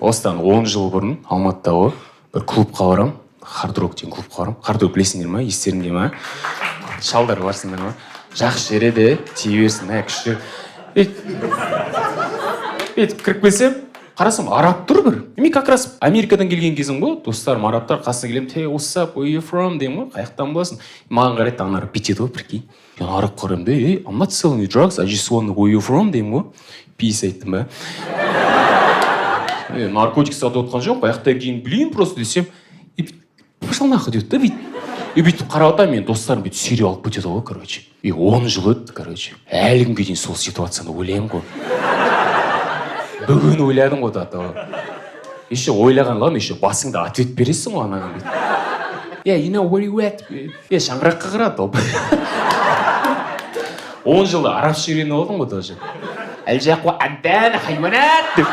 Осыдан 10 жыл бұрын Алматыда ғой, бір клубқа барамын, «Хард Рок» деген клубқа барамын. «Хард Рок» білесіңдер ма, естеріңде ма? Шалдар, барсыңдар ма? Жақсы жер еді, тие берсін, ә, күшті. Бүйтіп кіріп келсем, қарасам, араб тұр бір. Мен как раз Америкадан келген кезім ғой, достарым арабтар, қасына келемін. «Hey, what's up, where you from?» – деймін ғой, «Қай жақтан боласың?» Маған қарайды ана араб, бүйтеді ғой, прикинь. Мен араб қараймын да: «Ей, I'm not selling you drugs, I just want to know where you from», – деймін ғой. Пис айттым ба? «Е, наркотик сатып отқан жоқ, қай жақтан екенін білейін просто», – десем, и «Пошел нахуй» дейді да бүйтіп. И бүйтіп қарап отырамын, мен достарым бүйтіп сүйреп алып кетеді ғой, короче. И 10 жыл өтті, короче, әлі күнге дейін сол ситуацияны ойлаймын ғой. Бүгін ойладым ғой до того. Еще ойлаған, ладно, еще басыңда ответ бересің ғой анаған бүйтіп: «Yeah, you know where you at?» Е, шаңыраққа қарады ол. 10 жылда арабша үйреніп алдым ғой тоже. «Әл хайуанат» деп.